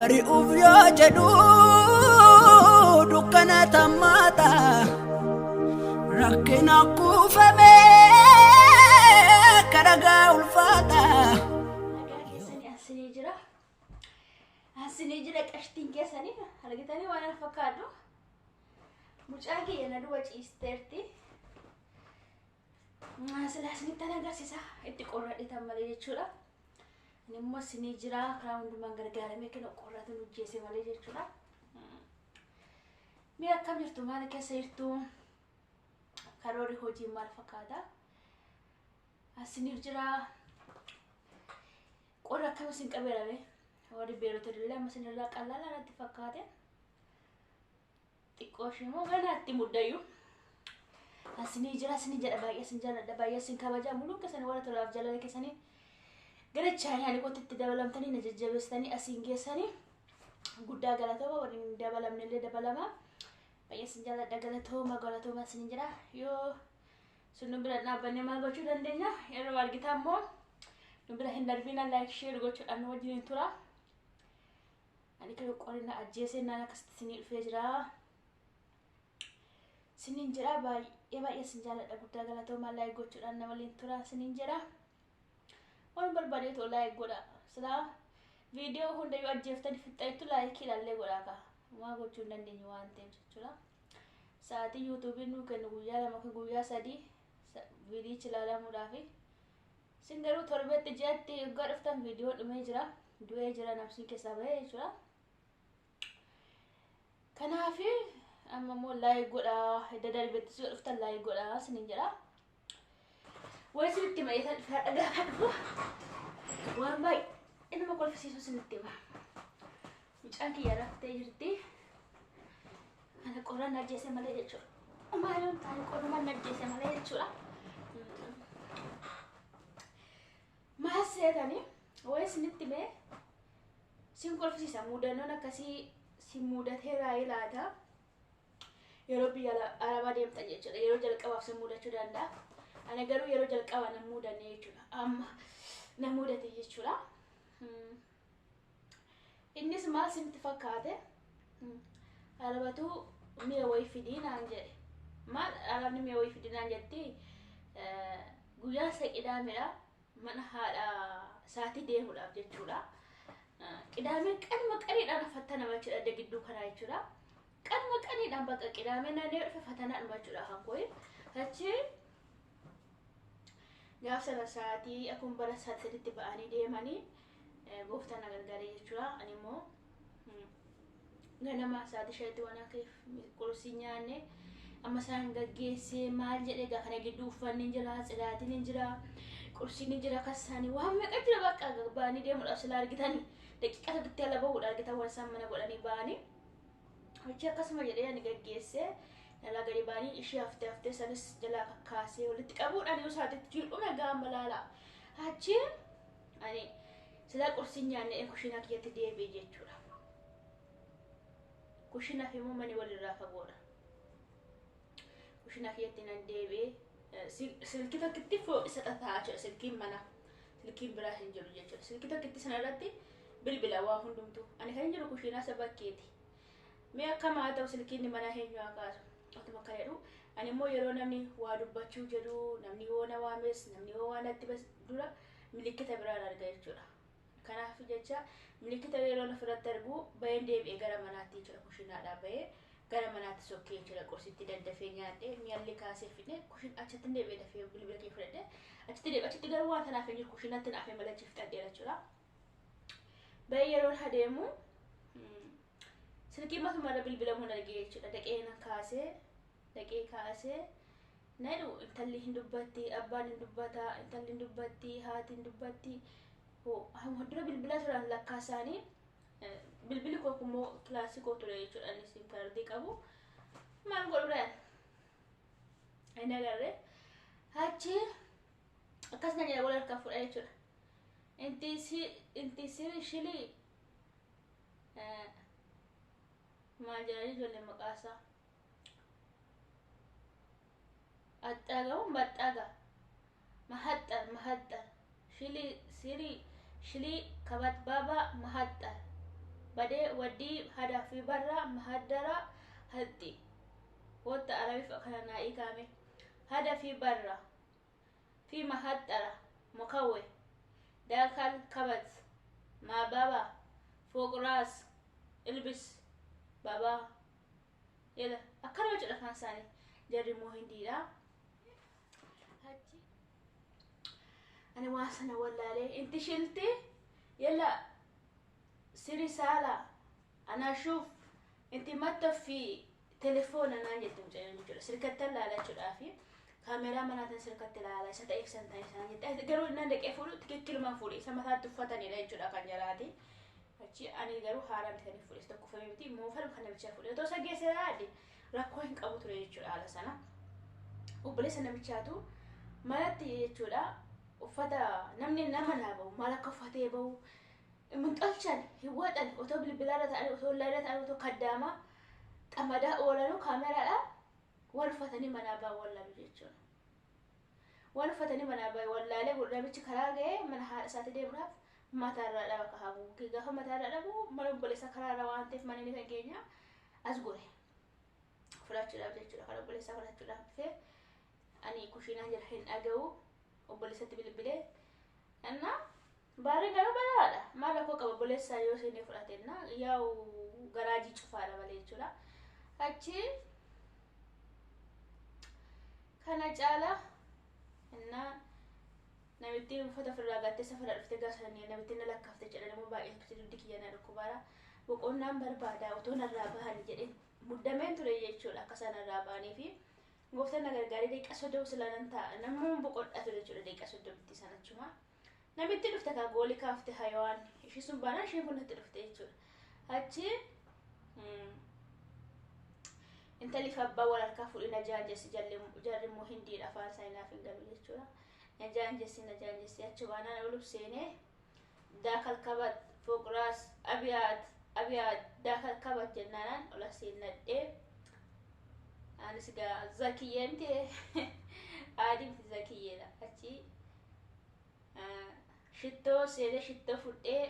Ari'uuf yoo jedhu dukkana tammaata rakkina kuufame karagaa ulfaata. Nagaa keessanii asinii jira. Asinii jira qashtiin keessanii argitanii waan ana fakkaatu. Mucaan kiyya na duba ciisteerti. Silaa isinitti agarsiisa itti qorradhitan malee jechuudha. Ani immoo isinii jira karaa hundumaan gargaaramee kan qorratu nu jeese malee jechuudha. Mee akkam jirtu, maal keessa jirtu, karoorri hojii maal fakkaata? Isiniif jira. Qorra akkam isin qabeerame? Warri beerota illee amma isinirraa qal'aa natti fakkaate. Xiqqoo ishee immoo ganaatti muddayyuu. Asinii jira, asinii jedha, baay'ee isin jaalladha, baay'ee isin kabaja. Muluun keessanii warra tolaaf jaalala keessanii gara chaayinaa kootti itti dabalamtanii na jajjabeessitanii asiin geessanii guddaa galatooma. Warri hin dabalamne illee dabalama. Baay'ee isin jaalladha, galatooma, galatooma isin jira. Yoo sun nu bira dhaabbannee maal gochuu dandeenya? Yeroo argitan immoo nu bira hin darbina, like, share gochuudhaan nu wajjin tura. Ani kan qorina ajjeesee naan akkasitti isinii dhufee jira. Sinin jira, baay'ee baay'ee isin jaalladha, guddaa galatoomaa, like gochuudhaan na waliin tura sinin jira. Waan barbaadeetu like godha. Silaa viidiyoo hundayyuu ajjeeftanii fixxanitti like ilaallee godhaa kaa. Waan gochuu hin dandeenyu waan ta'eef jechuudha. Sa'aatii yuutuubiin nuu kennu guyyaa 2 yookiin guyyaa 3 viidiyichi ilaalamuudhaafi. Isin garuu torbetti ji'atti yoggaa dhuftan viidiyoo dhumee jira. Du'ee jira, namsiin keessaa bahee jechuudha. Kanaaf amma immoo like godhaa, edda darbetti yoo dhuftan like godhaa isiniin jedha. Wayi isinitti hima, eessa dhufaa gaafa dhufu waan baay'ee nama kolfisiisu isinitti hima. Mucaan kiyya raftee jirti. Ana qorraan ajjeese malee jechuudha. Maaliin taane, qorrumaan ajjeese malee jechuudha. Maal seetanii, wayi isinitti himee sin kolfisiisa. Mudannoon akkasii si mudateeraa ilaata? Yeroo biyya arabaa deemtan jechuudha. Yeroo jalqabaaf si mudachuu danda'a. Ana garuu yeroo jalqabaa na mudanne jechuudha. Amma na mudate jechuudha. Innis maal isinitti fakkaate? Arabatu mi'a wayii fidii naan jedhe. Maal arabni mi'a wayii fidii naan jetti? Guyyaa isa qidaamedha. Mana haadha isaatii deemuudhaaf jechuudha. Qidaameen qanuma qaniidhaan fattanama jechuudha. Adda gidduu kanaa jechuudha. Qanuma qaniidhaan bakka qidaameen naannoo dhufe fatanaadhuma jechuudha kan kooyi. Achi gaaf sana sa'aatii akkuma bara sa'aatii 3tti ba'anii deemanii gooftaan na gargaaree jechuudha. Ani immoo ganama sa'aatii 5tti waan akka qursii nyaanne amma isaan gaggeessee maal jedhee, egaa kana gidduu uffanni hin jira, tsidaatiin hin jira, qursiin hin jira, akkas isaanii waan meeqa jira. Bakka ba'anii deemuudhaaf sila argitanii daqiiqaa tokkotti ala bahuudha argitan waan isaan mana godhanii ba'anii. Achi akkasuma jedhee ani gaggeessee jalaa gadi ba'anii ishee haftee haftee sanis jalaa kakkaasee walitti qabuudhaan yoo sa'aatitti dhume gaama laala. Achi ani silaa qursiin nyaannee kushiinaa kiyyatti deebi'e jechuudha. Kushiinaa fi immoo mani walirraa fagoodha. Kushiinaa kiyyatti nan deebi'e. Silkii tokkitti isa xaxaa jechuudha, silkiin mana. Silkiin biraa hin jiru jechuudha. Silkii tokkitti sana irratti bilbila waa hundumtuu. Ani kan hin jiru kushiinaa isa bakkeeti. Mee akkam haa ta'u, silkiin manaa eenyu haa kaasu? Otuma akkana jedhu ani immoo yeroo namni waa dubbachuu jedhu, namni yoo na waames, namni yoo waa natti bas dura milikkita biraan arga jechuudha. Kanaaf jecha milikkita yeroo ofirratti argu baheen deebi'ee gara manaatti jechuudha. Kushinaadhaa bahee gara manaatti sokkee jechuudha. Qursitti daddafee nyaadhee mi'alli kaasee fidee kushin achitti deebi'ee dafee bilbila kee fudhadhee achitti deebi'ee, achitti garuu waan tanaaf hin jiru, kushinaatti naafee malachi fixadheera jechuudha. Bahee yeroon adeemu silkii matumarra bilbilamuun argee jechuudha. Dhaqee na kaasee, dhaqee kaasee na jedhu, intalli hin dubbatti, abbaan hin dubbata, intalli hin dubbatti, haati hin dubbatti. Dura bilbilaa turan lakkaa isaanii, bilbilli koo immoo kilaasii koo ture jechuudha. Inni SIM kaardii qabu maal godhu hin agarre. Achi akkas na jedha, wal harkaa fudha jechuudha. Inti siri shilii maal jedhanii ijoollee maqaa isaa axxaaga moo maxxaaga mahaxxar mahaxxar shilii sirii shilii kabat baabaa mahaxxar Badee waddii hadaa fi barraa mahaddara hatti. Wanta arabiif kana naa hiikame. Hada fi barra fi mahaddara mukawwe daakal kabat maa baba fooq raas ilbis baba jedha akkanuma jedha afaan isaanii jarri immoo hindiidha. Achi ani waan sana wallaalee inti shilti yalla siri saala ana shuuf inti matta fi telefoona naan jette mucayyoo jechuudha. Sirkatti ilaala jechuudhaafi kaameeraa manaatiin sirkatti ilaala isa ta'eef san ta'e isaan jette garuu innaan dhaqee fuudhu tikikkiluma fuudhe isa mataatti uffatanidha jechuudha kan jalaati. Achi ani garuu haaraa miti kan fuudhe isa tokko uffame miti moofaluma kan namichaa fuudhe otoo isa geesse yaade rakkoo hin qabu ture jechuudha haala sana. Obboleessa namichaatu manatti jechuudha uffata namni nama naa bahu maal akka uffatee bahu hin tolchan hin waxan otoo bilbilaarra ta'anii otoo laayirra ta'anii otoo kaddaamaa xamadaa oolanuu kaameraadha waan uffatanii manaa bahan wallaalu jechuudha. Waan uffatanii manaa bahan wallaalee namichi karaa ga'ee mana haadha isaatti deemuudhaaf mataarraa dhaba ka haguuggee gaafa mataarraa dhabu mana obboleessa karaarra waan ta'eef mana inni kan keenya as gore fudhachuudhaaf jechuudha. Kan obboleessaa fudhachuudhaaf dhufee ani kushiinaa jira hin dhaga'u obboleessatti bilbilee inna baarri garuu balaadha. Maal rakkoo qaba obboleessaa yoo isheen fudhate inna yaa'u garaajii cufaadha malee jechuudha. Achi kana caala inna namittiin uffata ofirraa gattee safara dhuftee gaafsanii namittiin na lakkaafte jedhan immoo baay'ee dugdi kiyya na dhukkubaara. Boqonnaan barbaada otoo narraa bahanii jedheen muddameen ture jechuudha akka isaan narraa bahanii fi gooftaan na gargaaree daqiiqaa 30 silaa nan taa'a namni boqodhaa ture jechuudha daqiiqaa 30tti sana achuma. Namitti dhufte kaa goolii kaafte hayawaan ishii sun baanaan isheen kun natti dhufte jechuudha. Achi intalli fi abbaa wal harkaa fuudhee na jaanjessi jarri immoo hindiidha afaan isaanii naaf hin galu jechuudha. Na jaanjessi na jaanjessi achi baanaan ol seenee daakal kabat fooqraas abiyaat abiyaat daakal kabat jennaanaan ol seenadhee anis gaa zakiyyee miti adii miti zakiyyeedha achi shittoo seenee shittoo fudhee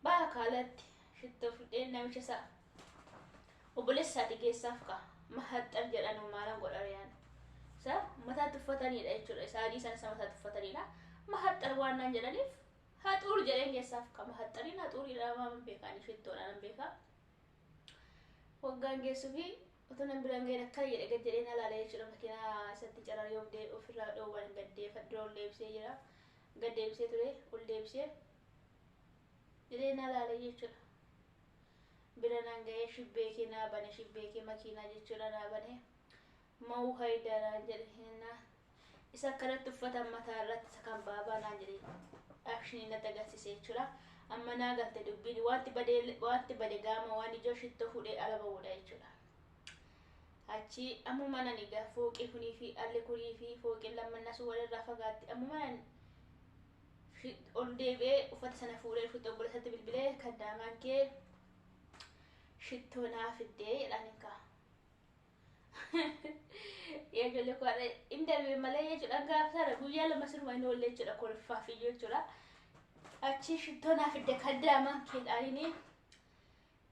baha kaalatti shittoo fudhee namicha isaa obboleessa isaati geessaaf ka'a mahaxxar jedhan maalan godha riyaan isa mataatti uffatanidha jechuudha isa adii sana isa mataatti uffatanidha mahaxxar waan naan jedhaniif haxuur jedheen geessaaf ka'a mahaxxariin haxuuriidha waan beekaan shittoodhaan nan beekaa waggaan geessuu fi otoo nan biraan ga'een akkana jedhe gad jedhee na ilaala jechuudha makiinaa isatti cararee ofirraa dhoowwan gaddeeffadhe ol deebisee jira gad deebisee ture ol deebisee jedhee na ilaala jechuudha. Bira naan ga'ee shibbeekee naa bane shibbeekee makiinaa jechuudha naa bane ma'uu haydaa naan jedhe hinnaa isa akkanatti uffatan mataa irratti isa kan baabaa naan jedhe akshinii natti agarsiise jechuudha. Amma naa galte dubbiin wanti badee wanti bade gaama waan ijoo shittoo fuudhee ala ba'uudha jechuudha. Achi ammuma nan egaa fooqii kunii fi alli kunii fi fooqiin lamman sun walirraa fagaatti ammuma nan ol deebi'ee uffata sana fuudhee dhufutti obboleessatti bilbilee kan daamaan kee shittoo naa fiddee jedhaan hin ka'a. Yaa ijoollee koo har'a hin darbe malee jechuudha gaafa sana guyyaa lama siruma hin oolle jechuudha kolfaaf iyyuu jechuudha. Achi shittoo naa fidde kan daamaan keedhaaniini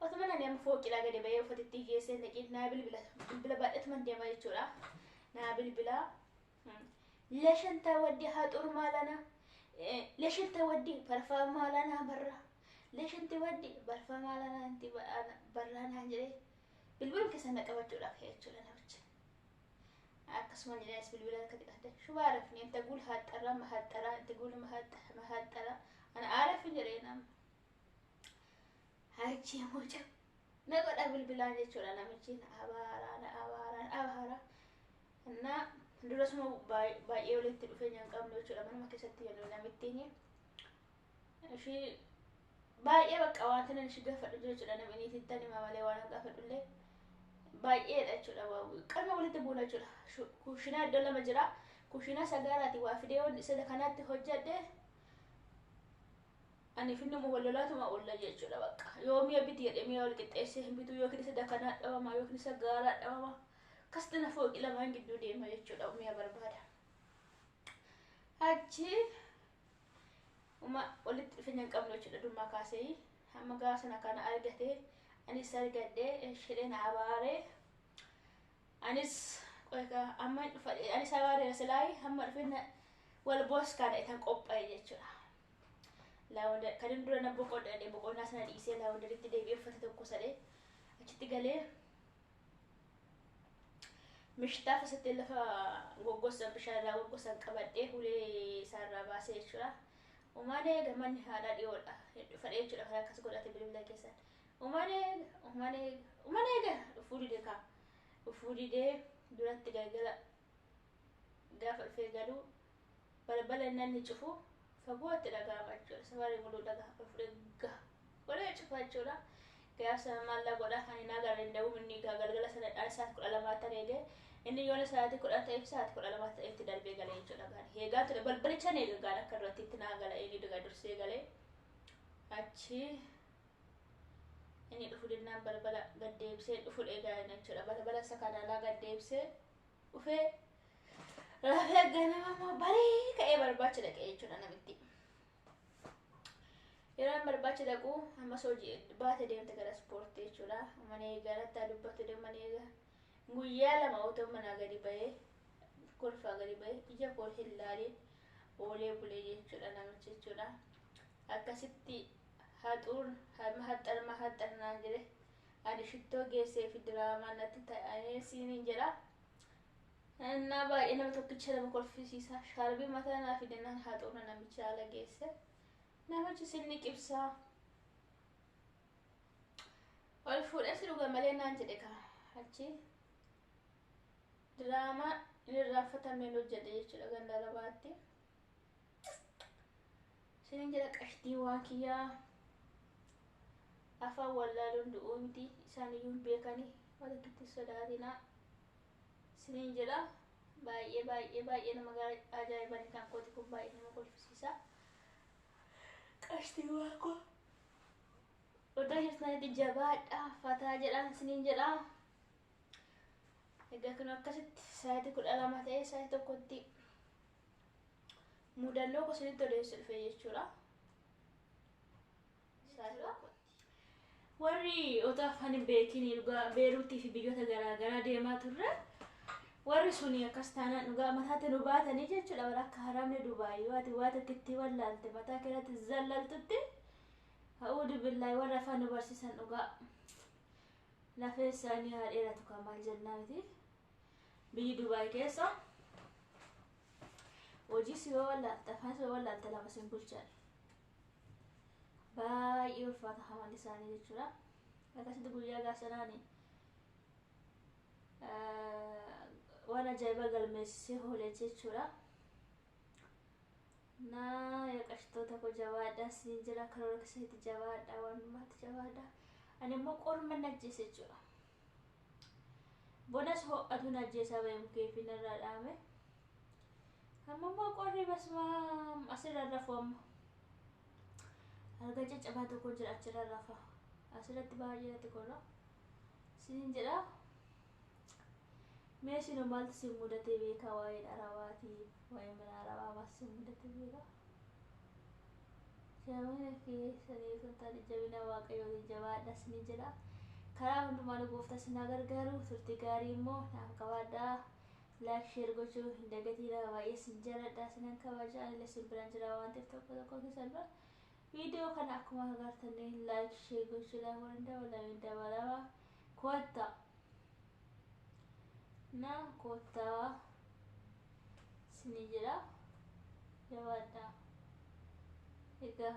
otuma nani amma fooqiidhaa gadi ba'ee uffatatti geessee naqee naa bilbila bilbila baadhatuma deema jechuudha. Naa bilbila leeshantaa waddii haa xuru maalana leeshantaa waddii barfaa maalana barra leeshanti waddii barfaa maalana inti barraa naan jedhee bilbiluma keessa na qabachuudhaaf jechuudha namichi. Akkasuma jedhee bilbila akka xiqqaate shubaarafni inta guul haxxara mahaxxara inta guul mahaxxara ana aarafin jedhee nama. Achi mucha na godha bilbilaan jechuudha namichi na abaaraa na abaaraa na abaaraa. Na durasuma baay'ee walitti dhufeenya hin qabnu jechuudha manuma keessatti yeroo namittiin ishii baay'ee bakka wanta nan ishii gaafadhu jechuudha namni ittiin hima malee waan gaafadhullee baay'eedha jechuudha qalma walitti buuna jechuudha. Kushinaa iddoo lama jira kushinaa sagaalaati waa fidee isa kanaatti hojjedhe ani finnuma wallolaatuma olla jechuudha bakka yoo mi'a biti jedhee mi'a wal qixxeessee hin bitu yookiin isa dakanaa dhabama yookiin isa gaalaa dhabama akkasitti na fooqi lamaan gidduu deema jechuudha mi'a barbaada. Achi uma walitti dhufeenya hin qabnu jechuudha dhummaa kaasee Amma gaafa sana kana argate, anis argadhee isheen abaaree, anis amma anis abaaree silaayi hamma dhufee wal boos kana itan qophaa'e jechuudha. Kan inni dura na boqodhadhe, boqonnaa sana dhiisee laawundariitti deebi'ee uffata tokko sadee achitti galee mishtaaf asitti lafa goggosan, bishaan irraa goggosan qabadhee ulee isaarraa baasee jechuudha. Umaan eega, manni haadhaa dhiyoodha. Dhufadhee jechuudha kan akkas godhate bilbila keessan. Umaan eega, umaan eega, umaan eega, dhufuu dide kaa. Dhufuu didee duratti galgala gaafa dhufee galuu balbala inni cufu fagootti dhaga'ama jechuudha. Safarii muluu dhaga'a, ol fuudhee gaha godhee cufa jechuudha. Gaafa sana maallaa godha, ani naa gara danda'u, inni galgala sana dhaan sa'aatii 12 tan eegee, inni yoona sa'aatii 10 ta'eef sa'aatii 12 ta'etti darbee galee jechuudha. Gaan eegaa ture, balbalichaan eega, gaan akka duratti itti naa gala, inni dhuga dursee galee. Achi inni dhufu dinnaan balbala gaddeebisee dhufu eegaa jechuudha. Balbala isa kanaalaa gaddeebisee dhufee rafee, ganama immoo barii ka'ee barbaacha dhaqee jechuudha namitti. Yeroo barbaacha dhaqu ammas hojii baate deemte gara ispoortii jechuudha. Mana eegaa natti dubbatu deeman eegaa. Guyyaa 2 otoo manaa gadi bahee, kolfaa gadi bahee, ija koo hin laaliin oolee bulee jechuudha namichi jechuudha. Akkasitti haxuun haxxarma haxxarnaan jedhe, ani shittoo geessee fi diraamaa natti ta'ee siiniin jedha. Innaa baay'ee nama tokkicha nama kolfisiisa. Shaarbii mataa naa fidinaan haxuuna namicha haala geesse. Namichi sinni qibsaa. Ol fuudhee si dhuga malee naan jedhe kaa achi. Diraamaa inni irraanfatameen hojjedhe jechuudha ganda arabaatti. Sinin jedha, qashtii waan kiyyaa, afaan wallaaluun du'uu miti, isaan iyyuu hin beekanii, wanta itti sodaatinaa. Sinin jedha, baay'ee baay'ee baay'ee nama ajaa'ibani kan kooti kun, baay'ee nama kolfisiisa. Qashtii waan koo. Oddoo jirtanitti jabaadha, fataa jedhaan sinin jedha. Egaa kun akkasitti sa'aatii 12 ta'ee sa'aatii 1tti mudannoo kosinitti odeessu dhufe jechuudha. Sa'aatii 1tti. Warri otoo afaan hin beekin dhugaa Beeruutii fi biyyoota garaa garaa deemaa turre, warri suni akkas taanaan dhugaa mataatti nu baatanii jechuudha. Warra akka haramni Dubaayii yoo ati waa tokkitti wallaalte mataa keerratti zallaltutti, ha'uudu billaahi, warra afaan nu barsiisan dhugaa lafee isaanii haa dheeratu kan maal jennaa miti. Biyyi Dubaay keessa hojii si yoo wallaalte, afaan si yoo wallaalte, lama sin bulchan. Baay'ee ulfaata hamalli isaanii jechuudha. Akkasitti guyyaa gaafsanaani waan ajaa'ibaa galmeessisee oole jechuudha. Naa qashtoota koo, jabaadhaa siin jira, karoora keessatti jabaadhaa, waan hundumaatti jabaadhaa. Ani immoo qorma na ajjeese jechuudha. Bonas ho'atu na ajjeesaa bahee mukeefi narraa dhaame. Amma immoo qorri basmaa asirra rafu amma. Alga caccabaa tokko jira, achirra rafa. Asirratti baay'ee natti qorra. Sinin jedha. Mee isin maaltu sin mudatee beekaa waa'ee arabaatii, waa'ee mana arabaa maaltu sin mudatee beekaa? Jabina keessanii osoo hin taane jabina Waaqayyootiin jabaadha sinin jedha. Karaa hundumaan gooftaa sin haa gargaaru. Turtii gaarii immoo naaf qabaadhaa. Like, share gochuu hin dagatiina. Baay'ee sin jaalladha, sinan kabaja, anillee sin biraan jira waan ta'eef tokko tokko keessan bira. Viidiyoo kana akkuma agartanii like, share gochuudhaan waliin dabalamee dabalama. Kottaa. Na kottaa sinii jedha. Jabaadhaa. Egaa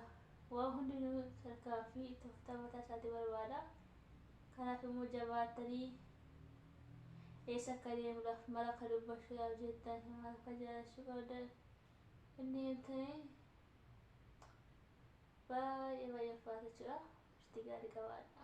waa hundinuu tarkaanfii tooftaa mataa isaatii barbaada. Kanaaf immoo jabaattanii eessa akka deemuudhaaf, maal akka dubbachuudhaaf jettan, maal akka jaalachuu qabdan inni himtanii baay'ee baay'ee ulfaata jechuudha. Turtii gaarii qabaadha.